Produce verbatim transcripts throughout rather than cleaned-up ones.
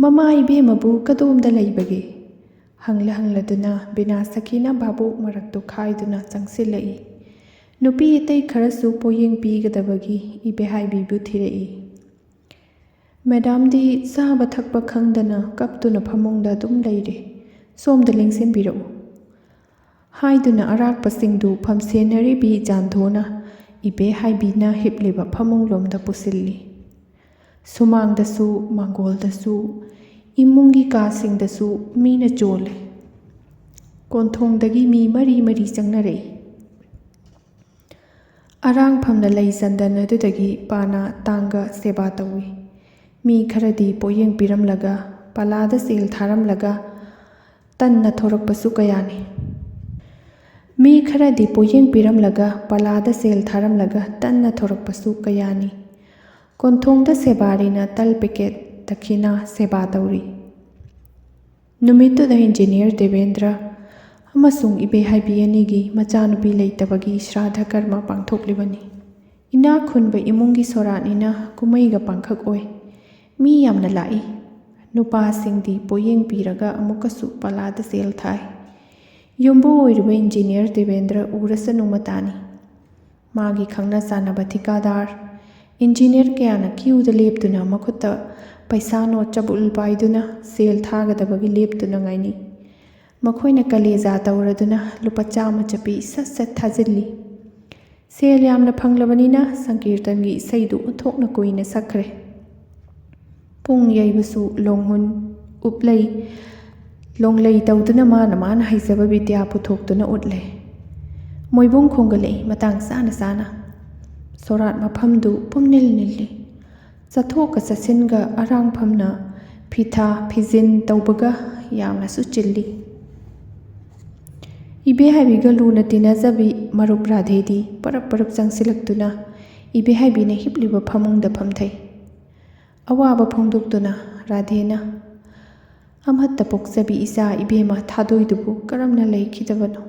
"ꯃꯃꯥ ꯏꯕꯦꯝꯃꯕꯨ ꯀꯗꯣꯝꯗ ꯂꯩꯕꯒꯦ?" ꯍꯪꯂ ꯍꯪꯂꯗꯨꯅ ꯕꯤꯅꯥ ꯁꯈꯤꯅ ꯚꯥꯕꯣꯛ ꯃꯔꯛꯇꯨ ꯈꯥꯏꯗꯨꯅ ꯆꯪꯁꯤꯜꯂꯛꯏ꯫ ꯅꯨꯄꯤ ꯑꯇꯩ ꯈꯔꯁꯨ ꯄꯣꯌꯦꯡ ꯄꯤꯒꯗꯕꯒꯤ ꯏꯕꯦꯍꯥꯏꯕꯤꯕꯨ ꯊꯤꯔꯛꯏ꯫ "ꯃꯦꯗꯥꯝꯗꯤ ꯆꯥꯕ ꯊꯛꯄ ꯈꯪꯗꯅ ꯀꯞꯇꯨꯅ ꯐꯃꯨꯡꯗ ꯑꯗꯨꯝ ꯂꯩꯔꯦ꯫ ꯁꯣꯝꯗ ꯂꯦꯡꯁꯤꯟꯕꯤꯔꯛꯎ" ꯍꯥꯏꯗꯨꯅ ꯑꯔꯥꯛꯄꯁꯤꯡꯗꯨ ꯐꯝꯁꯦꯟꯅꯔꯤꯕꯤ ꯖꯥꯟꯙꯣꯅ ꯏꯕꯦꯍꯥꯏꯕꯤꯅ ꯍꯤꯞꯂꯤꯕ ꯐꯃꯨꯡꯂꯣꯝꯗ ꯄꯨꯁꯤꯜꯂꯤ꯫ ꯁꯨꯃꯥꯡꯗꯁꯨ, ꯃꯥꯡꯒꯣꯜꯗꯁꯨ, ꯏꯃꯨꯡꯒꯤ ꯀꯥꯁꯤꯡꯗꯁꯨ ꯃꯤꯅ ꯆꯣꯜꯂꯦ꯫ ꯀꯣꯟꯊꯣꯡꯗꯒꯤ ꯃꯤ ꯃꯔꯤ ꯃꯔꯤ ꯆꯪꯅꯔꯛꯏ꯫ ꯑꯔꯥꯡꯐꯝꯅ ꯂꯩ ꯆꯟꯗꯟ ꯑꯗꯨꯗꯒꯤ ꯄꯥꯅ ꯇꯥꯡꯒ ꯁꯦꯕꯥ ꯇꯧꯏ꯫ ꯃꯤ ꯈꯔꯗꯤ ꯄꯣꯌꯦꯡ ꯄꯤꯔꯝꯂꯒ, ꯄꯂꯥꯗ ꯁꯦꯜ ꯊꯥꯔꯝꯂꯒ ꯇꯟꯅ ꯊꯣꯔꯛꯄꯁꯨ ꯀꯌꯥꯅꯤ꯫ ꯃꯤ ꯈꯔꯗꯤ ꯄꯣꯌꯦꯡ ꯄꯤꯔꯝꯂꯒ, ꯄꯂꯥꯗ ꯁꯦꯜ ꯊꯥꯔꯝꯂꯒ ꯇꯟꯅ ꯊꯣꯔꯛꯄꯁꯨ ꯀꯌꯥꯅꯤ꯫ ꯀꯣꯟꯊꯣꯡꯗ ꯁꯦꯕꯥꯔꯤꯅ ꯇꯜ ꯄꯦꯀꯦꯠ ꯗꯈꯤꯅꯥ ꯁꯦꯕꯥ ꯇꯧꯔꯤ꯫ ꯅꯨꯃꯤꯠꯇꯨꯗ ꯏꯟꯖꯤꯅꯤꯌꯔ ꯗꯦꯕꯦꯟꯗ꯭ꯔ ꯑꯃꯁꯨꯡ ꯏꯕꯦꯍꯥꯏꯕꯤ ꯑꯅꯤꯒꯤ ꯃꯆꯥꯅꯨꯄꯤ ꯂꯩꯇꯕꯒꯤ ꯁ꯭ꯔꯥꯗ ꯀꯔꯃ ꯄꯥꯡꯊꯣꯛꯂꯤꯕꯅꯤ꯫ ꯏꯅꯥꯛ ꯈꯨꯟꯕ ꯏꯃꯨꯡꯒꯤ ꯁꯣꯔꯥꯠꯅꯤꯅ ꯀꯨꯝꯍꯩꯒ ꯄꯥꯡꯈꯛ ꯑꯣꯏ꯫ ꯃꯤ ꯌꯥꯝꯅ ꯂꯥꯛꯏ꯫ ꯅꯨꯄꯥꯁꯤꯡꯗꯤ ꯄꯣꯌꯦꯡ ꯄꯤꯔꯒ ꯑꯃꯨꯛꯀꯁꯨ ꯄꯂꯥꯗ ꯁꯦꯜ ꯊꯥꯏ꯫ ꯌꯨꯝꯕꯨ ꯑꯣꯏꯔꯤꯕ ꯏꯟꯖꯤꯅꯤꯌꯔ ꯗꯦꯕꯦꯟꯗ꯭ꯔ ꯎꯔꯁꯅꯨ ꯃꯇꯥꯅꯤ꯫ ꯃꯥꯒꯤ ꯈꯪꯅ ꯆꯥꯟꯅꯕ ꯊꯤꯀꯥꯗꯥꯔ, ꯏꯟꯖꯤꯅꯤꯌꯔ ꯀꯌꯥꯅ ꯀ꯭ꯌꯨꯗ ꯂꯦꯞꯇꯨꯅ ꯃꯈꯨꯠꯇ ꯄꯩꯁꯥ ꯅꯣꯠ ꯆꯕꯨꯜ ꯄꯥꯏꯗꯨꯅ ꯁꯦꯜ ꯊꯥꯒꯗꯕꯒꯤ ꯂꯦꯞꯇꯨꯅ ꯉꯥꯏꯅꯤ꯫ ꯃꯈꯣꯏꯅ ꯀꯂꯦꯖꯥ ꯇꯧꯔꯗꯨꯅ ꯂꯨꯄꯥ ꯆꯥꯝꯃ ꯆꯞꯄꯤ ꯁꯠ ꯁꯠ ꯊꯥꯖꯤꯜꯂꯤ꯫ ꯁꯦꯜ ꯌꯥꯝꯅ ꯐꯪꯂꯕꯅꯤꯅ ꯁꯪꯀꯤꯔꯇꯟꯒꯤ ꯏꯁꯩꯗꯨ ꯑꯣꯟꯊꯣꯛꯅ ꯀꯨꯏꯅ ꯁꯛꯈ꯭ꯔꯦ꯫ ꯄꯨꯡ ꯌꯩꯕꯁꯨ ꯂꯣꯡꯍꯨꯟ, ꯎꯞꯂꯩ, ꯂꯣꯡꯂꯩ ꯇꯧꯗꯨꯅ ꯃꯥꯅ ꯃꯥꯅ ꯍꯩꯖꯕ ꯕꯤꯗ꯭ꯌꯥ ꯄꯨꯊꯣꯛꯇꯨꯅ ꯎꯠꯂꯦ꯫ ꯃꯣꯏꯕꯨꯡ ꯈꯣꯡꯒꯠꯂꯛꯏ ꯃꯇꯥꯡ ꯆꯥꯅ ꯆꯥꯅ꯫ ꯁꯣꯔꯥꯠ ꯃꯐꯝꯗꯨ ꯄꯨꯝꯅꯤꯜ ꯅꯤꯜꯂꯤ꯫ ꯆꯠꯊꯣꯛꯀ ꯆꯠꯁꯤꯟꯒ ꯑꯔꯥꯡꯐꯝꯅ ꯐꯤꯊꯥ ꯐꯤꯖꯤꯟ ꯇꯧꯕꯒ ꯌꯥꯝꯅꯁꯨ ꯆꯤꯜꯂꯤ꯫ ꯏꯕꯦꯍꯥꯏꯕꯤꯒ ꯂꯨꯅ ꯇꯤꯟꯅꯖꯕꯤ ꯃꯔꯨꯞ ꯔꯥꯙꯦꯗꯤ ꯄꯔꯞ ꯄꯔꯞ ꯆꯪꯁꯤꯜꯂꯛꯇꯨꯅ ꯏꯕꯦꯍꯥꯏꯕꯤꯅ ꯍꯤꯞꯂꯤꯕ ꯐꯃꯨꯡꯗ ꯐꯝꯊꯩ꯫ ꯑꯋꯥꯕ ꯐꯣꯡꯗꯣꯛꯇꯨꯅ ꯔꯥꯙꯦꯅ, "ꯑꯃꯠꯇ ꯄꯣꯛꯆꯕꯤ ꯏꯆꯥ ꯏꯕꯦꯝꯃ ꯊꯥꯗꯣꯏꯗꯨꯕꯨ ꯀꯔꯝꯅ ꯂꯩꯈꯤꯗꯕꯅꯣ?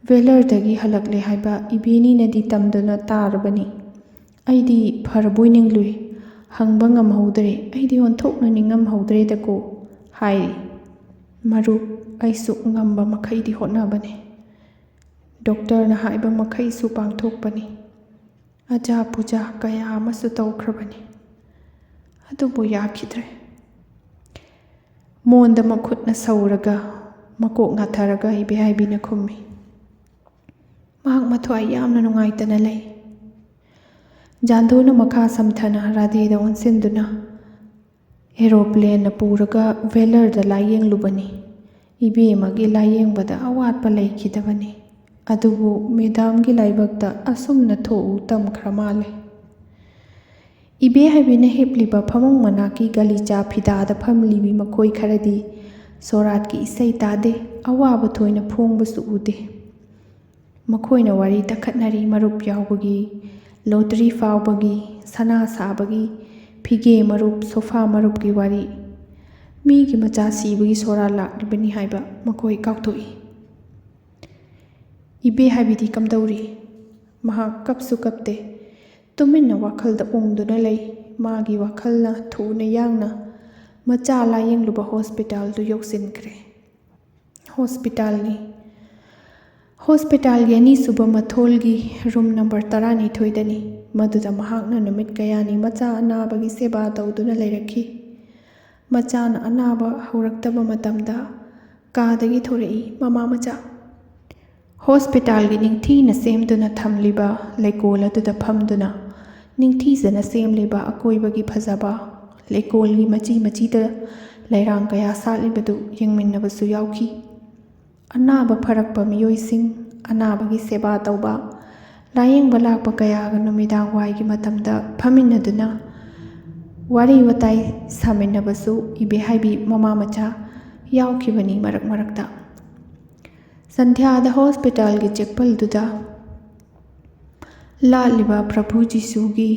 ꯚꯦꯂꯔꯗꯒꯤ ꯍꯜꯂꯛꯂꯦ ꯍꯥꯏꯕ ꯏꯕꯦꯅꯤꯅꯗꯤ ꯇꯝꯗꯨꯅ ꯇꯥꯔꯕꯅꯤ꯫ ꯑꯩꯗꯤ ꯐꯔꯕꯣꯏ ꯅꯤꯡꯂꯨꯏ꯫ ꯍꯪꯕ ꯉꯝꯍꯧꯗ꯭ꯔꯦ꯫ "ꯑꯩꯗꯤ ꯑꯣꯟꯊꯣꯛꯅ ꯅꯤꯡꯉꯝꯍꯧꯗ꯭ꯔꯦꯗꯀꯣ", ꯍꯥꯏꯔꯤ꯫ "ꯃꯔꯨꯞ, ꯑꯩꯁꯨ ꯉꯝꯕ ꯃꯈꯩꯗꯤ ꯍꯣꯠꯅꯕꯅꯤ꯫ ꯗꯣꯛꯇꯔꯅ ꯍꯥꯏꯕ ꯃꯈꯩꯁꯨ ꯄꯥꯡꯊꯣꯛꯄꯅꯤ꯫ ꯑꯖꯥ ꯄꯨꯖꯥ ꯀꯌꯥ ꯑꯃꯁꯨ ꯇꯧꯈ꯭ꯔꯕꯅꯤ꯫ ꯑꯗꯨꯕꯨ ꯌꯥꯈꯤꯗ꯭ꯔꯦ꯫" ꯃꯣꯟꯗ ꯃꯈꯨꯠꯅ ꯁꯧꯔꯒ, ꯃꯀꯣꯛ ꯉꯥꯊꯔꯒ ꯏꯕꯦꯍꯥꯏꯕꯤꯅ ꯈꯨꯝꯃꯤ꯫ ꯃꯍꯥꯛ ꯃꯊ꯭ꯋꯥꯏ ꯌꯥꯝꯅ ꯅꯨꯡꯉꯥꯏꯇꯅ ꯂꯩ꯫ ꯖꯥꯟꯗꯨꯅ ꯃꯈꯥ ꯁꯝꯊꯅ ꯔꯥꯙꯦꯗ ꯑꯣꯟꯁꯤꯟꯗꯨꯅ ꯑꯦꯔꯣꯄ꯭ꯂꯦꯟꯅ ꯄꯨꯔꯒ ꯚꯦꯂꯔꯗ ꯂꯥꯌꯦꯡꯂꯨꯕꯅꯤ꯫ ꯏꯕꯦꯝꯃꯒꯤ ꯂꯥꯌꯦꯡꯕꯗ ꯑꯋꯥꯠꯄ ꯂꯩꯈꯤꯗꯕꯅꯤ꯫ ꯑꯗꯨꯕꯨ ꯃꯦꯗꯥꯝꯒꯤ ꯂꯥꯏꯕꯛꯇ ꯑꯁꯨꯝꯅ ꯊꯣꯛꯎ ꯇꯝꯈ꯭ꯔ ꯃꯥꯜꯂꯦ꯫ ꯏꯕꯦꯍꯥꯏꯕꯤꯅ ꯍꯤꯞꯂꯤꯕ ꯐꯃꯨꯡ ꯃꯅꯥꯛꯀꯤ ꯒꯂꯤꯆꯥ ꯐꯤꯗꯥꯗ ꯐꯝꯂꯤꯕꯤ ꯃꯈꯣꯏ ꯈꯔꯗꯤ ꯁꯣꯔꯥꯠꯀꯤ ꯏꯁꯩ ꯇꯥꯗꯦ, ꯑꯋꯥꯕ ꯊꯣꯏꯅ ꯐꯣꯡꯕꯁꯨ ꯎꯗꯦ꯫ ꯃꯈꯣꯏꯅ ꯋꯥꯔꯤ ꯇꯛꯈꯠꯅꯔꯤ, ꯃꯔꯨꯞ ꯌꯥꯎꯕꯒꯤ, ꯂꯣꯇꯔꯤ ꯐꯥꯎꯕꯒꯤ, ꯁꯅꯥ ꯁꯥꯕꯒꯤ, ꯐꯤꯒꯦ ꯃꯔꯨꯞ, ꯁꯣꯐꯥ ꯃꯔꯨꯞꯀꯤ ꯋꯥꯔꯤ꯫ ꯃꯤꯒꯤ ꯃꯆꯥ ꯁꯤꯕꯒꯤ ꯁꯣꯔꯥ ꯂꯥꯛꯂꯤꯕꯅꯤ ꯍꯥꯏꯕ ꯃꯈꯣꯏ ꯀꯥꯎꯊꯣꯛꯏ꯫ ꯏꯕꯦꯍꯥꯏꯕꯤꯗꯤ ꯀꯝꯗꯧꯔꯤ? ꯃꯍꯥꯛ ꯀꯞꯁꯨ ꯀꯞꯇꯦ꯫ ꯇꯨꯃꯤꯟꯅ ꯋꯥꯈꯜꯗ ꯎꯪꯗꯨꯅ ꯂꯩ꯫ ꯃꯥꯒꯤ ꯋꯥꯈꯜꯅ ꯊꯨꯅ ꯌꯥꯡꯅ ꯃꯆꯥ ꯂꯥꯌꯦꯡꯂꯨꯕ ꯍꯣꯁꯄꯤꯇꯥꯜꯗꯨ ꯌꯧꯁꯤꯟꯈ꯭ꯔꯦ꯫ ꯍꯣꯁꯄꯤꯇꯥꯜꯒꯤ, ꯍꯣꯁꯄꯤꯇꯥꯜꯒꯤ ꯑꯅꯤꯁꯨꯕ ꯃꯊꯣꯜꯒꯤ ꯔꯨꯝ ꯅꯝꯕꯔ ꯇꯔꯥꯅꯤꯊꯣꯏꯗꯅꯤ꯫ ꯃꯗꯨꯗ ꯃꯍꯥꯛꯅ ꯅꯨꯃꯤꯠ ꯀꯌꯥꯅꯤ ꯃꯆꯥ ꯑꯅꯥꯕꯒꯤ ꯁꯦꯕꯥ ꯇꯧꯗꯨꯅ ꯂꯩꯔꯛꯈꯤ꯫ ꯃꯆꯥꯅ ꯑꯅꯥꯕ ꯍꯧꯔꯛꯇꯕ ꯃꯇꯝꯗ ꯀꯥꯗꯒꯤ ꯊꯣꯔꯛꯏ, "ꯃꯃꯥ ꯃꯆꯥ!" ꯍꯣꯁꯄꯤꯇꯥꯜꯒꯤ ꯅꯤꯡꯊꯤꯅ ꯁꯦꯝꯗꯨꯅ ꯊꯝꯂꯤꯕ ꯂꯩꯀꯣꯜ ꯑꯗꯨꯗ ꯐꯝꯗꯨꯅ ꯅꯤꯡꯊꯤꯖꯅ ꯁꯦꯝꯂꯤꯕ ꯑꯀꯣꯏꯕꯒꯤ ꯐꯖꯕ, ꯂꯩꯀꯣꯜꯒꯤ ꯃꯆꯤ ꯃꯆꯤꯗ ꯂꯩꯔꯥꯡ ꯀꯌꯥ ꯁꯥꯠꯂꯤꯕꯗꯨ ꯌꯦꯡꯃꯤꯟꯅꯕꯁꯨ ꯌꯥꯎꯈꯤ꯫ ꯑꯅꯥꯕ ꯐꯔꯛꯄ ꯃꯤꯑꯣꯏꯁꯤꯡ, ꯑꯅꯥꯕꯒꯤ ꯁꯦꯕꯥ ꯇꯧꯕ, ꯂꯥꯌꯦꯡꯕ ꯂꯥꯛꯄ ꯀꯌꯥꯒ ꯅꯨꯃꯤꯗꯥꯡ ꯋꯥꯏꯒꯤ ꯃꯇꯝꯗ ꯐꯝꯃꯤꯟꯅꯗꯨꯅ ꯋꯥꯔꯤ ꯋꯥꯇꯥꯏ ꯁꯥꯃꯤꯟꯅꯕꯁꯨ ꯏꯕꯦꯍꯥꯏꯕꯤ ꯃꯃꯥ ꯃꯆꯥ ꯌꯥꯎꯈꯤꯕꯅꯤ ꯃꯔꯛ ꯃꯔꯛꯇ꯫ ꯁꯟꯙ꯭ꯌꯥꯗ ꯍꯣꯁꯄꯤꯇꯥꯜꯒꯤ ꯆꯦꯛꯄꯜꯗꯨꯗ ꯂꯥꯠꯂꯤꯕ ꯄ꯭ꯔꯚꯨ ꯖꯤꯁꯨꯒꯤ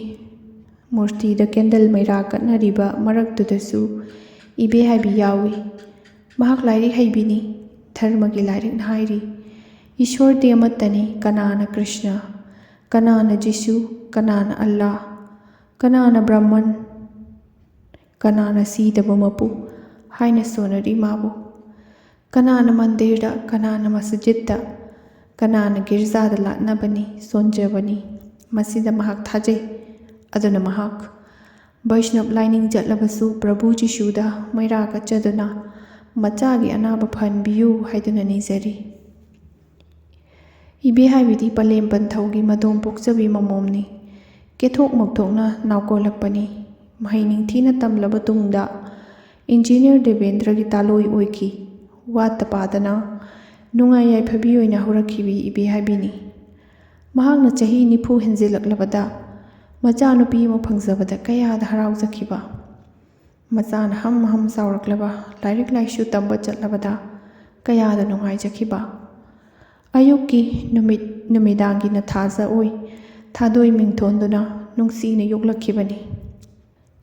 ꯃꯨꯔꯇꯤꯗ ꯀꯦꯟꯗꯜ ꯃꯩꯔꯥ ꯀꯠꯅꯔꯤꯕ ꯃꯔꯛꯇꯨꯗꯁꯨ ꯏꯕꯦꯍꯥꯏꯕꯤ ꯌꯥꯎꯏ꯫ ꯃꯍꯥꯛ ꯂꯥꯏꯔꯤꯛ ꯍꯩꯕꯤꯅꯤ꯫ ꯙꯔꯃꯒꯤ ꯂꯥꯏꯔꯤꯛꯅ ꯍꯥꯏꯔꯤ, "ꯏꯁꯣꯔꯗꯤ ꯑꯃꯠꯇꯅꯤ, ꯀꯅꯥꯅ ꯀ꯭ꯔꯤꯁꯅ, ꯀꯅꯥꯅ ꯖꯤꯁꯨ, ꯀꯅꯥꯅ ꯑꯜꯂꯥ, ꯀꯅꯥꯅ ꯕ꯭ꯔꯍꯃꯟ, ꯀꯅꯥꯅ ꯁꯤꯗꯕ ꯃꯄꯨ ꯍꯥꯏꯅ ꯁꯣꯟꯅꯔꯤ ꯃꯥꯕꯨ? ꯀꯅꯥꯅ ꯃꯟꯗꯤꯔꯗ, ꯀꯅꯥꯅ ꯃꯁꯖꯤꯗꯇ, ꯀꯅꯥꯅ ꯒꯤꯔꯖꯥꯗ ꯂꯥꯠꯅꯕꯅꯤ, ꯁꯣꯟꯖꯕꯅꯤ? ꯃꯁꯤꯗ ꯃꯍꯥꯛ ꯊꯥꯖꯩ꯫ ꯑꯗꯨꯅ ꯃꯍꯥꯛ ꯕꯩꯁꯅꯕ ꯂꯥꯏꯅꯤꯡ ꯆꯠꯂꯕꯁꯨ ꯄ꯭ꯔꯚꯨ ꯖꯤꯁꯨꯗ ꯃꯩꯔꯥ ꯀꯠꯆꯗꯨꯅ ꯃꯆꯥꯒꯤ ꯑꯅꯥꯕ ꯐꯍꯟꯕꯤꯌꯨ ꯍꯥꯏꯗꯨꯅ ꯅꯤꯖꯔꯤ꯫ ꯏꯕꯦ ꯍꯥꯏꯕꯤꯗꯤ ꯄꯂꯦꯝ ꯄꯟꯊꯧꯒꯤ ꯃꯗꯣꯝ ꯄꯣꯛꯆꯕꯤ ꯃꯃꯣꯝꯅꯤ꯫ ꯀꯦꯊꯣꯛ ꯃꯧꯊꯣꯛꯅ ꯅꯥꯎꯀꯣꯜꯂꯛꯄꯅꯤ꯫ ꯃꯍꯩ ꯅꯤꯡꯊꯤꯅ ꯇꯝꯂꯕ ꯇꯨꯡꯗ ꯏꯟꯖꯤꯅꯤꯌꯔ ꯗꯦꯕꯦꯟꯗ꯭ꯔꯒꯤ ꯇꯥꯂꯣꯏ ꯑꯣꯏꯈꯤ꯫ ꯋꯥꯠꯇ ꯄꯥꯗꯅ ꯅꯨꯡꯉꯥꯏ ꯌꯥꯏꯐꯕꯤ ꯑꯣꯏꯅ ꯍꯧꯔꯛꯈꯤꯕꯤ ꯏꯕꯦ ꯍꯥꯏꯕꯤꯅꯤ꯫ ꯃꯍꯥꯛꯅ ꯆꯍꯤ ꯅꯤꯐꯨ ꯍꯦꯟꯖꯤꯜꯂꯛꯂꯕꯗ ꯃꯆꯥꯅꯨꯄꯤ ꯑꯃ ꯐꯪꯖꯕꯗ ꯀꯌꯥꯗ ꯍꯔꯥꯎꯖꯈꯤꯕ! ꯃꯆꯥꯅ ꯍꯝ ꯍꯝ ꯆꯥꯎꯔꯛꯂꯕ, ꯂꯥꯏꯔꯤꯛ ꯂꯥꯏꯁꯨ ꯇꯝꯕ ꯆꯠꯂꯕꯗ ꯀꯌꯥꯗ ꯅꯨꯡꯉꯥꯏꯖꯈꯤꯕ! ꯑꯌꯨꯛꯀꯤ ꯅꯨꯃꯤꯠ ꯅꯨꯃꯤꯗꯥꯡꯒꯤ ꯅꯊꯥꯖ ꯑꯣꯏ ꯊꯥꯗꯣꯏ ꯃꯤꯡꯊꯣꯟꯗꯨꯅ ꯅꯨꯡꯁꯤꯅ ꯌꯣꯛꯂꯛꯈꯤꯕꯅꯤ꯫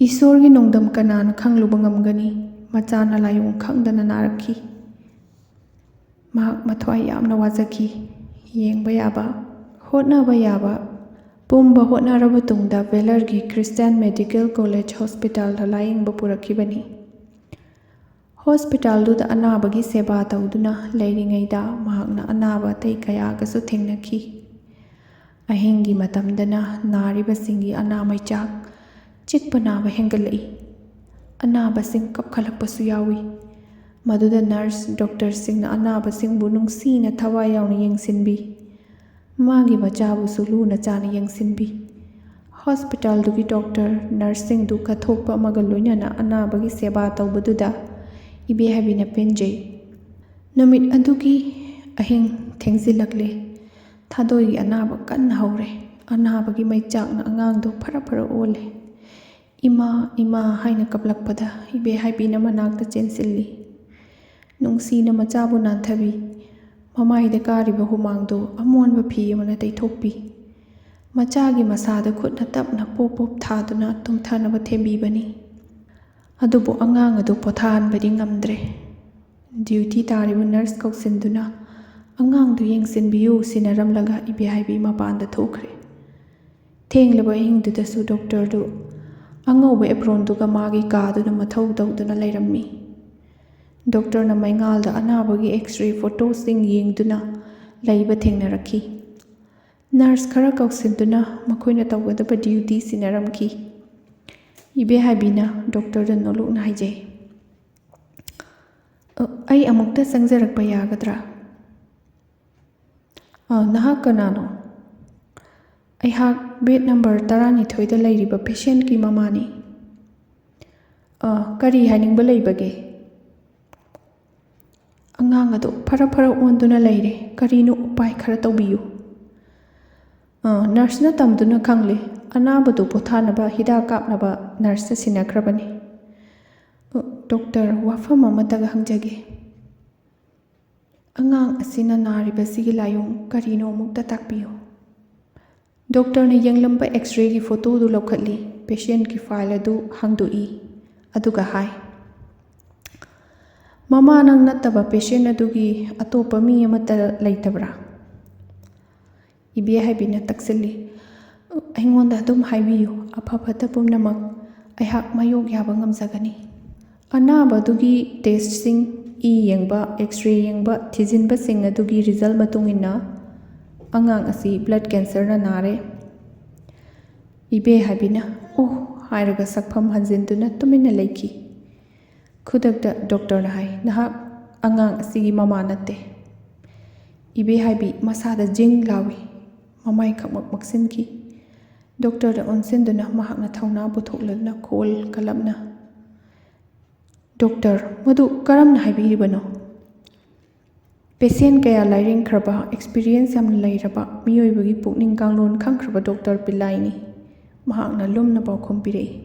ꯏꯁꯣꯔꯒꯤ ꯅꯣꯡꯗꯝ ꯀꯅꯥꯅ ꯈꯪꯂꯨꯕ ꯉꯝꯒꯅꯤ? ꯃꯆꯥꯅ ꯂꯥꯏꯑꯣꯡ ꯈꯪꯗꯅ ꯅꯥꯔꯛꯈꯤ꯫ ꯃꯍꯥꯛ ꯃꯊ꯭ꯋꯥꯏ ꯌꯥꯝꯅ ꯋꯥꯖꯈꯤ꯫ ꯌꯦꯡꯕ ꯌꯥꯕ, ꯍꯣꯠꯅꯕ ꯌꯥꯕ ꯄꯨꯝꯕ ꯍꯣꯠꯅꯔꯕ ꯇꯨꯡꯗ ꯚꯦꯂꯔꯒꯤ ꯈ꯭ꯔꯤꯁꯇꯤꯌꯥꯟ ꯃꯦꯗꯤꯀꯦꯜ ꯀꯣꯂꯦꯖ ꯍꯣꯁꯄꯤꯇꯥꯜꯗ ꯂꯥꯌꯦꯡꯕ ꯄꯨꯔꯛꯈꯤꯕꯅꯤ꯫ ꯍꯣꯁꯄꯤꯇꯥꯜꯗꯨꯗ ꯑꯅꯥꯕꯒꯤ ꯁꯦꯕꯥ ꯇꯧꯗꯨꯅ ꯂꯩꯔꯤꯉꯩꯗ ꯃꯍꯥꯛꯅ ꯑꯅꯥꯕ ꯑꯇꯩ ꯀꯌꯥꯒꯁꯨ ꯊꯦꯡꯅꯈꯤ꯫ ꯑꯍꯤꯡꯒꯤ ꯃꯇꯝꯗꯅ ꯅꯥꯔꯤꯕꯁꯤꯡꯒꯤ ꯑꯅꯥ ꯃꯩꯆꯥꯛ, ꯆꯤꯛꯄ ꯅꯥꯕ ꯍꯦꯟꯒꯠꯂꯛꯏ꯫ ꯑꯅꯥꯕꯁꯤꯡ ꯀꯞꯈꯠꯂꯛꯄꯁꯨ ꯌꯥꯎꯏ꯫ ꯃꯗꯨꯗ ꯅꯔꯁ, ꯗꯣꯛꯇꯔꯁꯤꯡꯅ ꯑꯅꯥꯕꯁꯤꯡꯕꯨ ꯅꯨꯡꯁꯤꯅ ꯊꯋꯥꯏ ꯌꯥꯎꯅ ꯌꯦꯡꯁꯤꯟꯕꯤ꯫ ꯃꯥꯒꯤ ꯃꯆꯥꯕꯨꯁꯨ ꯂꯨꯅ ꯆꯥꯅ ꯌꯦꯡꯁꯤꯟꯕꯤ꯫ ꯍꯣꯁꯄꯤꯇꯥꯜꯗꯨꯒꯤ ꯗꯣꯛꯇꯔ, ꯅꯔꯁꯁꯤꯡꯗꯨ ꯀꯠꯊꯣꯛꯄ ꯑꯃꯒ ꯂꯣꯏꯅꯅ ꯑꯅꯥꯕꯒꯤ ꯁꯦꯕꯥ ꯇꯧꯕꯗꯨꯗ ꯏꯕꯦ ꯍꯥꯏꯕꯤꯅ ꯄꯦꯟꯖꯩ꯫ ꯅꯨꯃꯤꯠ ꯑꯗꯨꯒꯤ ꯑꯍꯤꯡ ꯊꯦꯡꯖꯤꯜꯂꯛꯂꯦ꯫ ꯊꯥꯗꯣꯏꯒꯤ ꯑꯅꯥꯕ ꯀꯟꯅ ꯍꯧꯔꯦ꯫ ꯑꯅꯥꯕꯒꯤ ꯃꯩꯆꯥꯛꯅ ꯑꯉꯥꯡꯗꯨ ꯐꯔ ꯐꯔ ꯑꯣꯜꯂꯦ꯫ "ꯏꯃꯥ, ꯏꯃꯥ" ꯍꯥꯏꯅ ꯀꯞꯂꯛꯄꯗ ꯏꯕꯦ ꯍꯥꯏꯕꯤꯅ ꯃꯅꯥꯛꯇ ꯆꯦꯟꯁꯤꯜꯂꯤ꯫ ꯅꯨꯡꯁꯤꯅ ꯃꯆꯥꯕꯨ ꯅꯥꯟꯊꯕꯤ꯫ ꯃꯃꯥꯏꯗ ꯀꯥꯔꯤꯕ ꯍꯨꯃꯥꯡꯗꯨ ꯑꯃꯣꯟꯕ ꯐꯤ ꯑꯃꯅ ꯇꯩꯊꯣꯛꯄꯤ꯫ ꯃꯆꯥꯒꯤ ꯃꯁꯥꯗ ꯈꯨꯠꯅ ꯇꯞꯅ ꯄꯣꯞ ꯄꯣꯞ ꯊꯥꯗꯨꯅ ꯇꯨꯝꯊꯅꯕ ꯊꯦꯝꯕꯤꯕꯅꯤ꯫ ꯑꯗꯨꯕꯨ ꯑꯉꯥꯡ ꯑꯗꯨ ꯄꯣꯊꯥꯍꯟꯕꯗꯤ ꯉꯝꯗ꯭ꯔꯦ꯫ ꯗ꯭ꯌꯨꯇꯤ ꯇꯥꯔꯤꯕ ꯅꯔꯁ ꯀꯧꯁꯤꯟꯗꯨꯅ "ꯑꯉꯥꯡꯗꯨ ꯌꯦꯡꯁꯤꯟꯕꯤꯌꯨ" ꯁꯤꯟꯅꯔꯝꯂꯒ ꯏꯕꯦ ꯍꯥꯏꯕꯤ ꯃꯄꯥꯟꯗ ꯊꯣꯛꯈ꯭ꯔꯦ꯫ ꯊꯦꯡꯂꯕ ꯑꯍꯤꯡꯗꯨꯗꯁꯨ ꯗꯣꯛꯇꯔꯗꯨ ꯑꯉꯧꯕ ꯑꯦꯄ꯭ꯔꯣꯟꯗꯨꯒ ꯃꯥꯒꯤ ꯀꯥꯗꯨꯅ ꯃꯊꯧ ꯇꯧꯗꯨꯅ ꯂꯩꯔꯝꯃꯤ꯫ ꯗꯣꯛꯇꯔꯅ ꯃꯩꯉꯥꯜꯗ ꯑꯅꯥꯕꯒꯤ ꯑꯦꯛꯁ-ꯔꯦ ꯐꯣꯇꯣꯁꯤꯡ ꯌꯦꯡꯗꯨꯅ ꯂꯩꯕ ꯊꯦꯡꯅꯔꯛꯈꯤ꯫ ꯅꯔꯁ ꯈꯔ ꯀꯧꯁꯤꯟꯗꯨꯅ ꯃꯈꯣꯏꯅ ꯇꯧꯒꯗꯕ ꯗ꯭ꯌꯨꯇꯤ ꯁꯤꯟꯅꯔꯝꯈꯤ꯫ ꯏꯕꯦꯍꯥꯏꯕꯤꯅ ꯗꯣꯛꯇꯔꯗ ꯅꯣꯂꯨꯛꯅ ꯍꯥꯏꯖꯩ, "ꯑ, ꯑꯩ ꯑꯃꯨꯛꯇ ꯆꯪꯖꯔꯛꯄ ꯌꯥꯒꯗ꯭ꯔꯥ?" "ꯑ, ꯅꯍꯥꯛ ꯀꯅꯥꯅꯣ?" "ꯑꯩꯍꯥꯛ ꯕꯦꯗ ꯅꯝꯕꯔ ꯇꯔꯥꯅꯤꯊꯣꯏꯗ ꯂꯩꯔꯤꯕ ꯄꯦꯁꯦꯟꯠꯀꯤ ꯃꯃꯥꯅꯤ꯫" "ꯑ, ꯀꯔꯤ ꯍꯥꯏꯅꯤꯡꯕ ꯂꯩꯕꯒꯦ?" "ꯑꯉꯥꯡ ꯑꯗꯨ ꯐꯔ ꯐꯔ ꯑꯣꯟꯗꯨꯅ ꯂꯩꯔꯦ꯫ ꯀꯔꯤꯅꯣ ꯎꯄꯥꯏ ꯈꯔ ꯇꯧꯕꯤꯌꯨ꯫" "ꯑ, ꯅꯔꯁꯅ ꯇꯝꯗꯨꯅ ꯈꯪꯂꯦ꯫ ꯑꯅꯥꯕꯗꯨ ꯄꯣꯊꯥꯅꯕ ꯍꯤꯗꯥꯛ ꯀꯥꯞꯅꯕ ꯅꯔꯁꯇ ꯁꯤꯟꯅꯈ꯭ꯔꯕꯅꯤ꯫" "ꯑ, ꯗꯣꯛꯇꯔ, ꯋꯥꯐꯝ ꯑꯃꯇꯒ ꯍꯪꯖꯒꯦ꯫ ꯑꯉꯥꯡ ꯑꯁꯤꯅ ꯅꯥꯔꯤꯕꯁꯤꯒꯤ ꯂꯥꯏꯑꯣꯡ ꯀꯔꯤꯅꯣ ꯑꯃꯨꯛꯇ ꯇꯥꯛꯄꯤꯌꯨ꯫" ꯗꯣꯛꯇꯔꯅ ꯌꯦꯡꯂꯝꯕ ꯑꯦꯛꯁ-ꯔꯦꯒꯤ ꯐꯣꯇꯣꯗꯨ ꯂꯧꯈꯠꯂꯤ, ꯄꯦꯁꯦꯟꯠꯀꯤ ꯐꯥꯏꯜ ꯑꯗꯨ ꯍꯥꯡꯗꯣꯛꯏ, ꯑꯗꯨꯒ ꯍꯥꯏ, "ꯃꯃꯥ, ꯅꯪ ꯅꯠꯇꯕ ꯄꯦꯁꯦꯟꯠ ꯑꯗꯨꯒꯤ ꯑꯇꯣꯞꯄ ꯃꯤ ꯑꯃꯠꯇ ꯂꯩꯇꯕ꯭ꯔꯥ?" ꯏꯕꯦꯍꯥꯏꯕꯤꯅ ꯇꯛꯁꯤꯜꯂꯤ, "ꯑꯩꯉꯣꯟꯗ ꯑꯗꯨꯝ ꯍꯥꯏꯕꯤꯌꯨ, ꯑꯐ ꯐꯠꯇ ꯄꯨꯝꯅꯃꯛ ꯑꯩꯍꯥꯛ ꯃꯥꯌꯣꯛ ꯌꯥꯕ ꯉꯝꯖꯒꯅꯤ꯫" ꯑꯅꯥꯕꯗꯨꯒꯤ ꯇꯦꯁꯠꯁꯤꯡ, ꯏ ꯌꯦꯡꯕ, ꯑꯦꯛꯁ-ꯔꯦ ꯌꯦꯡꯕ, ꯊꯤꯖꯤꯟꯕꯁꯤꯡ ꯑꯗꯨꯒꯤ ꯔꯤꯖꯜ ꯃꯇꯨꯡ ꯏꯟꯅ ꯑꯉꯥꯡ ꯑꯁꯤ ꯕ꯭ꯂꯗ ꯀꯦꯟꯁꯔꯅ ꯅꯥꯔꯦ꯫ ꯏꯕꯦꯍꯥꯏꯕꯤꯅ "ꯑꯣ" ꯍꯥꯏꯔꯒ ꯁꯛꯐꯝ ꯍꯟꯖꯤꯟꯗꯨꯅ ꯇꯨꯃꯤꯟꯅ ꯂꯩꯈꯤ꯫ ꯈꯨꯗꯛꯇ ꯗꯣꯛꯇꯔꯅ ꯍꯥꯏ, "ꯅꯍꯥꯛ ꯑꯉꯥꯡ ꯑꯁꯤꯒꯤ ꯃꯃꯥ ꯅꯠꯇꯦ꯫" ꯏꯕꯦꯍꯥꯏꯕꯤ ꯃꯁꯥꯗ ꯖꯤꯡ ꯂꯥꯎꯏ, ꯃꯃꯥꯏ ꯈꯪꯃꯛ ꯃꯛꯁꯤꯟꯈꯤ꯫ ꯗꯣꯛꯇꯔꯗ ꯑꯣꯟꯁꯤꯟꯗꯨꯅ ꯃꯍꯥꯛꯅ ꯊꯧꯅꯥ ꯄꯨꯊꯣꯛꯂꯗꯨꯅ ꯈꯣꯜ ꯀꯂꯞꯅ, "ꯗꯣꯛꯇꯔ, ꯃꯗꯨ ꯀꯔꯝꯅ ꯍꯥꯏꯕꯤꯔꯤꯕꯅꯣ?" "ꯄꯦꯁꯦꯟꯠ ꯀꯌꯥ ꯂꯥꯏꯌꯦꯡꯈ꯭ꯔꯕ, ꯑꯦꯛꯁꯄꯤꯔꯤꯌꯦꯟꯁ ꯌꯥꯝꯅ ꯂꯩꯔꯕ, ꯃꯤꯑꯣꯏꯕꯒꯤ ꯄꯨꯛꯅꯤꯡ ꯀꯥꯡꯂꯣꯟ ꯈꯪꯈ꯭ꯔꯕ ꯗꯣꯛꯇꯔ ꯄꯤꯜꯂꯥꯏꯅꯤ꯫" ꯃꯍꯥꯛꯅ ꯂꯨꯝꯅ ꯄꯥꯎꯈꯨꯝ ꯄꯤꯔꯛꯏ꯫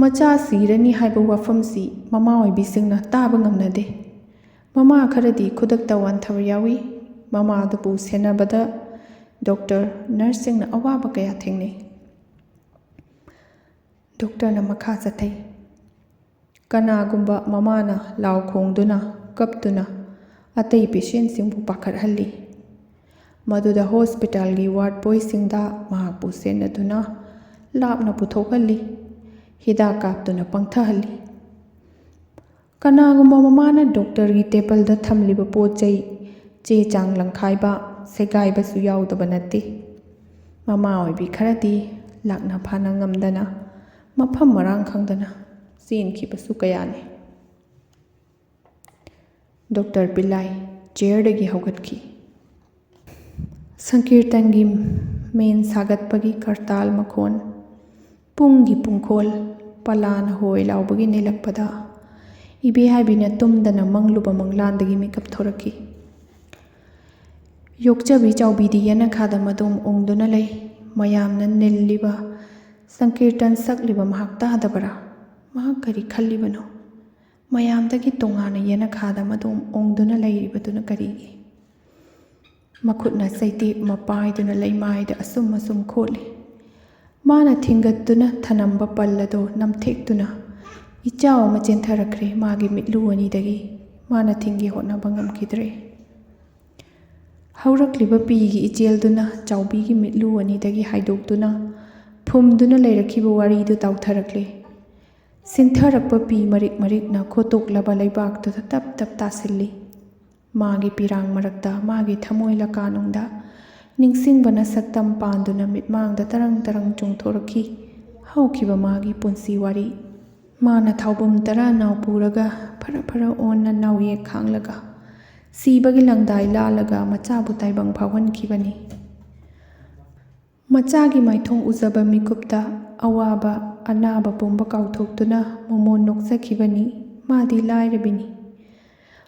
ꯃꯆꯥ ꯁꯤꯔꯅꯤ ꯍꯥꯏꯕ ꯋꯥꯐꯝꯁꯤ ꯃꯃꯥ ꯑꯣꯏꯕꯤꯁꯤꯡꯅ ꯇꯥꯕ ꯉꯝꯅꯗꯦ꯫ ꯃꯃꯥ ꯈꯔꯗꯤ ꯈꯨꯗꯛꯇ ꯋꯥꯟꯊꯕ ꯌꯥꯎꯏ꯫ ꯃꯃꯥꯗꯨꯕꯨ ꯁꯦꯟꯅꯕꯗ ꯗꯣꯛꯇꯔ, ꯅꯔꯁꯁꯤꯡꯅ ꯑꯋꯥꯕ ꯀꯌꯥ ꯊꯦꯡꯅꯩ꯫ ꯗꯣꯛꯇꯔꯅ ꯃꯈꯥ ꯆꯠꯊꯩ, "ꯀꯅꯥꯒꯨꯝꯕ ꯃꯃꯥꯅ ꯂꯥꯎ ꯈꯣꯡꯗꯨꯅ, ꯀꯞꯇꯨꯅ ꯑꯇꯩ ꯄꯦꯁꯦꯟꯠꯁꯤꯡꯕꯨ ꯄꯥꯈꯠꯍꯜꯂꯤ꯫ ꯃꯗꯨꯗ ꯍꯣꯁꯄꯤꯇꯥꯜꯒꯤ ꯋꯥꯔꯗ ꯕꯣꯏꯁꯤꯡꯗ ꯃꯍꯥꯛꯄꯨ ꯁꯦꯟꯅꯗꯨꯅ ꯂꯥꯞꯅ ꯄꯨꯊꯣꯛꯍꯜꯂꯤ꯫ ꯍꯤꯗꯥꯛ ꯀꯥꯞꯇꯨꯅ ꯄꯪꯊꯍꯜꯂꯤ꯫ ꯀꯅꯥꯒꯨꯝꯕ ꯃꯃꯥꯅ ꯗꯣꯛꯇꯔꯒꯤ ꯇꯦꯕꯜꯗ ꯊꯝꯂꯤꯕ ꯄꯣꯠ ꯆꯩ, ꯆꯦ ꯆꯥꯡ ꯂꯪꯈꯥꯏꯕ, ꯁꯦꯒꯥꯏꯕꯁꯨ ꯌꯥꯎꯗꯕ ꯅꯠꯇꯦ꯫ ꯃꯃꯥ ꯑꯣꯏꯕꯤ ꯈꯔꯗꯤ ꯂꯥꯛꯅ ꯐꯥꯅ ꯉꯝꯗꯅ, ꯃꯐꯝ ꯃꯔꯥꯡ ꯈꯪꯗꯅ ꯆꯦꯟꯈꯤꯕꯁꯨ ꯀꯌꯥꯅꯤ꯫ ꯗꯣꯛꯇꯔ ꯄꯤꯂꯥꯏ ꯆꯤꯌꯔꯗꯒꯤ ꯍꯧꯒꯠꯈꯤ꯫ ꯁꯪꯀꯤꯔꯇꯟꯒꯤ ꯃꯦꯟ ꯁꯥꯒꯠꯄꯒꯤ ꯀꯔꯇꯥꯜ ꯃꯈꯣꯟ, ꯄꯨꯡꯒꯤ ꯄꯨꯡꯈꯣꯜ, ꯄꯂꯥꯅ ꯍꯣꯏ ꯂꯥꯎꯕꯒꯤ ꯅꯤꯜꯂꯛꯄꯗ, ꯏꯕꯦꯍꯥꯏꯕꯤꯅ ꯇꯨꯝꯗꯅ ꯃꯪꯂꯨꯕ ꯃꯪꯂꯥꯟꯗꯒꯤ ꯃꯤꯀꯞ ꯊꯣꯔꯛꯈꯤ꯫ ꯌꯣꯛꯆꯕꯤ ꯆꯥꯎꯕꯤꯗꯤ ꯌꯦꯅꯈꯥꯗ ꯃꯗꯣꯝ ꯎꯪꯗꯨꯅ ꯂꯩ꯫ ꯃꯌꯥꯝꯅ ꯅꯤꯜꯂꯤꯕ ꯁꯪꯀꯤꯔꯇꯟ ꯁꯛꯂꯤꯕ ꯃꯍꯥꯛ ꯇꯥꯗꯕꯔꯥ? ꯃꯍꯥꯛ ꯀꯔꯤ ꯈꯜꯂꯤꯕꯅꯣ? ꯃꯌꯥꯝꯗꯒꯤ ꯇꯣꯉꯥꯟꯅ ꯌꯦꯅꯈꯥꯗ ꯃꯗꯣꯝ ꯎꯪꯗꯨꯅ ꯂꯩꯔꯤꯕꯗꯨꯅ ꯀꯔꯤꯒꯤ? ꯃꯈꯨꯠꯅ ꯆꯩꯇꯦꯛ ꯑꯃ ꯄꯥꯏꯗꯨꯅ ꯂꯩꯃꯥꯏꯗ ꯑꯁꯨꯝ ꯑꯁꯨꯝ ꯈꯣꯠꯂꯤ꯫ ꯃꯥꯅ ꯊꯤꯡꯒꯠꯇꯨꯅ ꯊꯅꯝꯕ ꯄꯜ ꯑꯗꯨ ꯅꯝꯊꯦꯛꯇꯨꯅ ꯏꯆꯥꯎ ꯑꯃ ꯆꯦꯟꯊꯔꯛꯈ꯭ꯔꯦ ꯃꯥꯒꯤ ꯃꯤꯠꯂꯨ ꯑꯅꯤꯗꯒꯤ꯫ ꯃꯥꯅ ꯊꯤꯡꯒꯦ ꯍꯣꯠꯅꯕ ꯉꯝꯈꯤꯗ꯭ꯔꯦ꯫ ꯍꯧꯔꯛꯂꯤꯕ ꯄꯤꯒꯤ ꯏꯆꯦꯜꯗꯨꯅ ꯆꯥꯎꯕꯤꯒꯤ ꯃꯤꯠꯂꯨ ꯑꯅꯤꯗꯒꯤ ꯍꯥꯏꯗꯣꯛꯇꯨꯅ ꯐꯨꯝꯗꯨꯅ ꯂꯩꯔꯛꯈꯤꯕ ꯋꯥꯔꯤꯗꯨ ꯇꯥꯎꯊꯔꯛꯂꯦ꯫ ꯁꯤꯟꯊꯔꯛꯄ ꯄꯤ ꯃꯔꯤꯛ ꯃꯔꯤꯛꯅ ꯈꯣꯠꯇꯣꯛꯂꯕ ꯂꯩꯕꯥꯛꯇꯨꯗ ꯇꯞ ꯇꯞ ꯇꯥꯁꯤꯜꯂꯤ꯫ ꯃꯥꯒꯤ ꯄꯤꯔꯥꯡ ꯃꯔꯛꯇ ꯃꯥꯒꯤ ꯊꯃꯣꯏ ꯂꯀꯥꯅꯨꯡꯗ ꯅꯤꯡꯁꯤꯡꯕꯅ ꯁꯛꯇꯝ ꯄꯥꯟꯗꯨꯅ ꯃꯤꯠꯃꯥꯡꯗ ꯇꯔꯪ ꯇꯔꯪ ꯆꯣꯡꯊꯣꯔꯛꯈꯤ ꯍꯧꯈꯤꯕ ꯃꯥꯒꯤ ꯄꯨꯟꯁꯤ ꯋꯥꯔꯤ꯫ ꯃꯥꯅ ꯊꯥꯎꯕꯨꯝ ꯇꯔꯥ ꯅꯥꯎ ꯄꯨꯔꯒ ꯐꯔ ꯐꯔ ꯑꯣꯟꯅ ꯅꯥꯎꯌꯦꯛ ꯈꯥꯡꯂꯒ ꯁꯤꯕꯒꯤ ꯂꯪꯗꯥꯏ ꯂꯥꯜꯂꯒ ꯃꯆꯥꯕꯨ ꯇꯥꯏꯕꯪ ꯐꯥꯎꯍꯟꯈꯤꯕꯅꯤ꯫ ꯃꯆꯥꯒꯤ ꯃꯥꯏꯊꯣꯡ ꯎꯖꯕ ꯃꯤꯀꯨꯞꯇ ꯑꯋꯥꯕ ꯑꯅꯥꯕ ꯄꯨꯝꯕ ꯀꯥꯎꯊꯣꯛꯇꯨꯅ ꯃꯣꯃꯣꯟ ꯅꯣꯛꯆꯈꯤꯕꯅꯤ꯫ ꯃꯥꯗꯤ ꯂꯥꯏꯔꯕꯤꯅꯤ꯫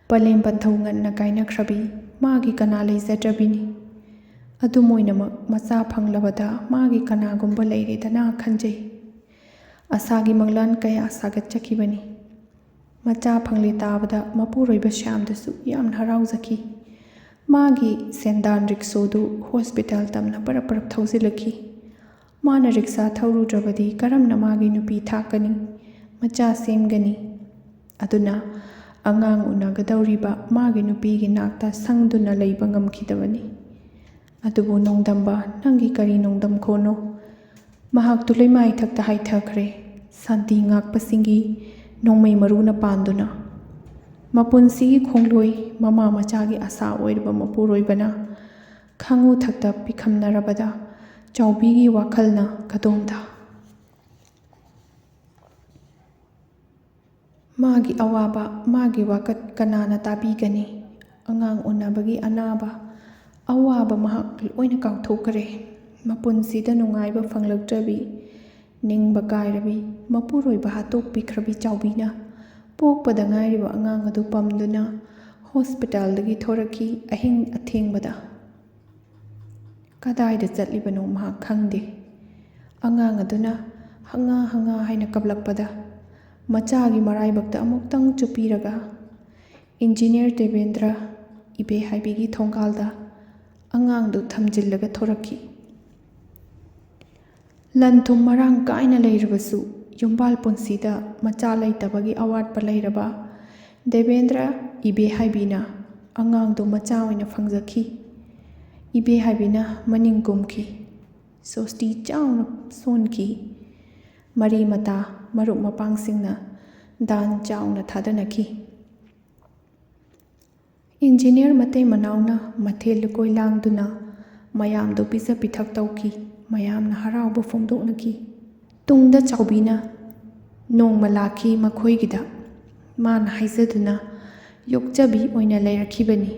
ꯄꯂꯦꯝ ꯄꯟꯊꯧ ꯉꯟꯅ ꯀꯥꯏꯅꯈ꯭ꯔꯕꯤ, ꯃꯥꯒꯤ ꯀꯅꯥ ꯂꯩꯖꯗ꯭ꯔꯕꯤꯅꯤ꯫ ꯑꯗꯨꯝ ꯑꯣꯏꯅꯃꯛ ꯃꯆꯥ ꯐꯪꯂꯕꯗ ꯃꯥꯒꯤ ꯀꯅꯥꯒꯨꯝꯕ ꯂꯩꯔꯦꯗꯅ ꯈꯟꯖꯩ꯫ ꯑꯁꯥꯒꯤ ꯃꯪꯂꯥꯟ ꯀꯌꯥ ꯁꯥꯒꯠꯆꯈꯤꯕꯅꯤ꯫ ꯃꯆꯥ ꯐꯪꯂꯦ ꯇꯥꯕꯗ ꯃꯄꯨꯔꯣꯏꯕ ꯁ꯭ꯌꯥꯝꯗꯁꯨ ꯌꯥꯝꯅ ꯍꯔꯥꯎꯖꯈꯤ꯫ ꯃꯥꯒꯤ ꯁꯦꯟꯗꯥꯟ ꯔꯤꯛꯁꯣꯗꯨ ꯍꯣꯁꯄꯤꯇꯥꯜ ꯇꯝꯅ ꯄꯔꯞ ꯄꯔꯞ ꯊꯧꯖꯤꯜꯂꯛꯈꯤ꯫ ꯃꯥꯅ ꯔꯤꯛꯁꯥ ꯊꯧꯔꯨꯗ꯭ꯔꯕꯗꯤ ꯀꯔꯝꯅ ꯃꯥꯒꯤ ꯅꯨꯄꯤ ꯊꯥꯛꯀꯅꯤ, ꯃꯆꯥ ꯁꯦꯝꯒꯅꯤ? ꯑꯗꯨꯅ ꯑꯉꯥꯡ ꯎꯅꯒꯗꯧꯔꯤꯕ ꯃꯥꯒꯤ ꯅꯨꯄꯤꯒꯤ ꯅꯥꯛꯇ ꯁꯪꯗꯨꯅ ꯂꯩꯕ ꯉꯝꯈꯤꯗꯕꯅꯤ꯫ ꯑꯗꯨꯕꯨ ꯅꯣꯡꯗꯝꯕ, ꯅꯪꯒꯤ ꯀꯔꯤ ꯅꯣꯡꯗꯝꯈꯣꯅꯣ? ꯃꯍꯥꯛꯇꯨ ꯂꯩꯃꯥꯏ ꯊꯛꯇ ꯍꯥꯏꯊꯈ꯭ꯔꯦ, ꯁꯥꯟꯇꯤ ꯉꯥꯛꯄꯁꯤꯡꯒꯤ ꯅꯣꯡꯃꯩ ꯃꯔꯨꯅ ꯄꯥꯟꯗꯨꯅ꯫ ꯃꯄꯨꯟꯁꯤꯒꯤ ꯈꯣꯡꯂꯣꯏ, ꯃꯃꯥ ꯃꯆꯥꯒꯤ ꯑꯁꯥ ꯑꯣꯏꯔꯕ ꯃꯄꯨꯔꯣꯏꯕꯅ ꯈꯥꯉꯨ ꯊꯛꯇ ꯄꯤꯈꯝꯅꯔꯕꯗ ꯆꯥꯎꯕꯤꯒꯤ ꯋꯥꯈꯜꯅ ꯀꯗꯣꯝꯗ? ꯃꯥꯒꯤ ꯑꯋꯥꯕ, ꯃꯥꯒꯤ ꯋꯥꯀꯠ ꯀꯅꯥꯅ ꯇꯥꯕꯤꯒꯅꯤ? ꯑꯉꯥꯡ ꯎꯅꯕꯒꯤ ꯑꯅꯥꯕ, ꯑꯋꯥꯕ ꯃꯍꯥꯛ ꯂꯣꯏꯅ ꯀꯥꯎꯊꯣꯛꯈ꯭ꯔꯦ꯫ ꯃꯄꯨꯟꯁꯤꯗ ꯅꯨꯡꯉꯥꯏꯕ ꯐꯪꯂꯛꯇ꯭ꯔꯕꯤ, ꯅꯤꯡꯕ ꯀꯥꯏꯔꯕꯤ, ꯃꯄꯨꯔꯣꯏꯕ ꯍꯥꯠꯇꯣꯛꯄꯤꯈ꯭ꯔꯕꯤ ꯆꯥꯎꯕꯤꯅ ꯄꯣꯛꯄꯗ ꯉꯥꯏꯔꯤꯕ ꯑꯉꯥꯡ ꯑꯗꯨ ꯄꯝꯗꯨꯅ ꯍꯣꯁꯄꯤꯇꯥꯜꯗꯒꯤ ꯊꯣꯔꯛꯈꯤ꯫ ꯑꯍꯤꯡ ꯑꯊꯦꯡꯕꯗ ꯀꯗꯥꯏꯗ ꯆꯠꯂꯤꯕꯅꯣ ꯃꯍꯥꯛ ꯈꯪꯗꯦ꯫ ꯑꯉꯥꯡ ꯑꯗꯨꯅ "ꯍꯪꯉꯥ, ꯍꯪꯉꯥ" ꯍꯥꯏꯅ ꯀꯞꯂꯛꯄꯗ, ꯃꯆꯥꯒꯤ ꯃꯔꯥꯏꯕꯛꯇ ꯑꯃꯨꯛꯇꯪ ꯆꯨꯞꯄꯤꯔꯒ, ꯏꯟꯖꯤꯅꯤꯌꯔ ꯗꯦꯕꯦꯟꯗ꯭ꯔ ꯏꯕꯦꯍꯥꯏꯕꯤꯒꯤ ꯊꯣꯡꯒꯥꯜꯗ ꯑꯉꯥꯡꯗꯨ ꯊꯝꯖꯤꯜꯂꯒ ꯊꯣꯔꯛꯈꯤ꯫ ꯂꯟ ꯊꯨꯝ ꯃꯔꯥꯡ ꯀꯥꯏꯅ ꯂꯩꯔꯕꯁꯨ, ꯌꯨꯝꯕꯥꯜ ꯄꯨꯟꯁꯤꯗ ꯃꯆꯥ ꯂꯩꯇꯕꯒꯤ ꯑꯋꯥꯠꯄ ꯂꯩꯔꯕ ꯗꯦꯕꯦꯟꯗ꯭ꯔ ꯏꯕꯦꯍꯥꯏꯕꯤꯅ ꯑꯉꯥꯡꯗꯨ ꯃꯆꯥ ꯑꯣꯏꯅ ꯐꯪꯖꯈꯤ꯫ ꯏꯕꯦꯍꯥꯏꯕꯤꯅ ꯃꯅꯤꯡ ꯀꯨꯝꯈꯤ꯫ ꯁꯣꯁꯇꯤ ꯆꯥꯎꯅ ꯁꯣꯟꯈꯤ꯫ ꯃꯔꯤ ꯃꯇꯥ, ꯃꯔꯨꯞ ꯃꯄꯥꯡꯁꯤꯡꯅ ꯗꯥꯟ ꯆꯥꯎꯅ ꯊꯥꯗꯅꯈꯤ꯫ ꯏꯟꯖꯤꯅꯤꯌꯔ ꯃꯇꯩ ꯃꯅꯥꯎꯅ ꯃꯊꯦꯜ ꯂꯨꯀꯣꯏ ꯂꯥꯡꯗꯨꯅ ꯃꯌꯥꯝꯗꯨ ꯄꯤꯖ ꯄꯤꯊꯛ ꯇꯧꯈꯤ꯫ ꯃꯌꯥꯝꯅ ꯍꯔꯥꯎꯕ ꯐꯣꯡꯗꯣꯛꯅꯈꯤ꯫ ꯇꯨꯡꯗ ꯆꯥꯎꯕꯤꯅ ꯅꯣꯡꯃ ꯂꯥꯛꯈꯤ ꯃꯈꯣꯏꯒꯤꯗ꯫ ꯃꯥꯅ ꯍꯥꯏꯖꯗꯨꯅ ꯌꯣꯛꯆꯕꯤ ꯑꯣꯏꯅ ꯂꯩꯔꯛꯈꯤꯕꯅꯤ꯫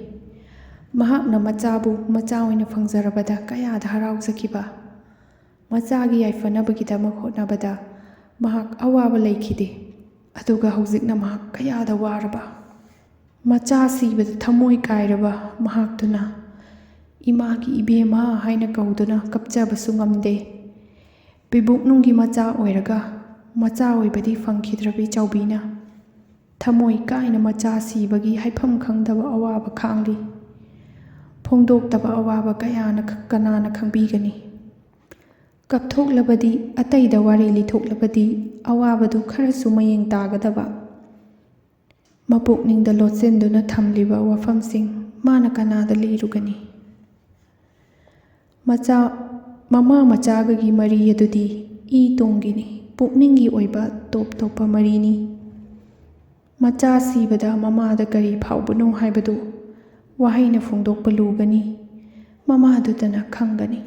ꯃꯍꯥꯛꯅ ꯃꯆꯥꯕꯨ ꯃꯆꯥ ꯑꯣꯏꯅ ꯐꯪꯖꯔꯕꯗ ꯀꯌꯥꯗ ꯍꯔꯥꯎꯖꯈꯤꯕ! ꯃꯆꯥꯒꯤ ꯌꯥꯏꯐꯅꯕꯒꯤꯗꯃꯛ ꯍꯣꯠꯅꯕꯗ ꯃꯍꯥꯛ ꯑꯋꯥꯕ ꯂꯩꯈꯤꯗꯦ꯫ ꯑꯗꯨꯒ ꯍꯧꯖꯤꯛꯅ ꯃꯍꯥꯛ ꯀꯌꯥꯗ ꯋꯥꯔꯕ! ꯃꯆꯥ ꯁꯤꯕꯗ ꯊꯃꯣꯏ ꯀꯥꯏꯔꯕ ꯃꯍꯥꯛꯇꯨꯅ "ꯏꯃꯥꯒꯤ ꯏꯕꯦꯝꯃ" ꯍꯥꯏꯅ ꯀꯧꯗꯨꯅ ꯀꯞꯆꯕꯁꯨ ꯉꯝꯗꯦ꯫ ꯄꯤꯕꯨꯛꯅꯨꯡꯒꯤ ꯃꯆꯥ ꯑꯣꯏꯔꯒ ꯃꯆꯥ ꯑꯣꯏꯕꯗꯤ ꯐꯪꯈꯤꯗ꯭ꯔꯕꯤ ꯆꯥꯎꯕꯤꯅ ꯊꯃꯣꯏ ꯀꯥꯏꯅ ꯃꯆꯥ ꯁꯤꯕꯒꯤ ꯍꯥꯏꯐꯝ ꯈꯪꯗꯕ ꯑꯋꯥꯕ ꯈꯥꯡꯂꯤ꯫ ꯐꯣꯡꯗꯣꯛꯇꯕ ꯑꯋꯥꯕ ꯀꯌꯥꯅ ꯈ-, ꯀꯅꯥꯅ ꯈꯪꯕꯤꯒꯅꯤ? ꯀꯞꯊꯣꯛꯂꯕꯗꯤ, ꯑꯇꯩꯗ ꯋꯥꯔꯤ ꯂꯤꯊꯣꯛꯂꯕꯗꯤ ꯑꯋꯥꯕꯗꯨ ꯈꯔꯁꯨ ꯃꯌꯦꯡ ꯇꯥꯒꯗꯕ꯫ ꯃꯄꯨꯛꯅꯤꯡꯗ ꯂꯣꯠꯁꯤꯟꯗꯨꯅ ꯊꯝꯂꯤꯕ ꯋꯥꯐꯝꯁꯤꯡ ꯃꯥꯅ ꯀꯅꯥꯗ ꯂꯤꯔꯨꯒꯅꯤ? ꯃꯆꯥ ꯃꯃꯥ ꯃꯆꯥꯒꯒꯤ ꯃꯔꯤ ꯑꯗꯨꯗꯤ ꯏ ꯇꯣꯡꯒꯤꯅꯤ, ꯄꯨꯛꯅꯤꯡꯒꯤ ꯑꯣꯏꯕ ꯇꯣꯞ ꯇꯣꯞꯄ ꯃꯔꯤꯅꯤ꯫ ꯃꯆꯥ ꯁꯤꯕꯗ ꯃꯃꯥꯗ ꯀꯔꯤ ꯐꯥꯎꯕꯅꯣ ꯍꯥꯏꯕꯗꯨ ꯋꯥꯍꯩꯅ ꯐꯣꯡꯗꯣꯛꯄ ꯂꯨꯒꯅꯤ, ꯃꯃꯥꯗꯨꯇꯅ ꯈꯪꯒꯅꯤ꯫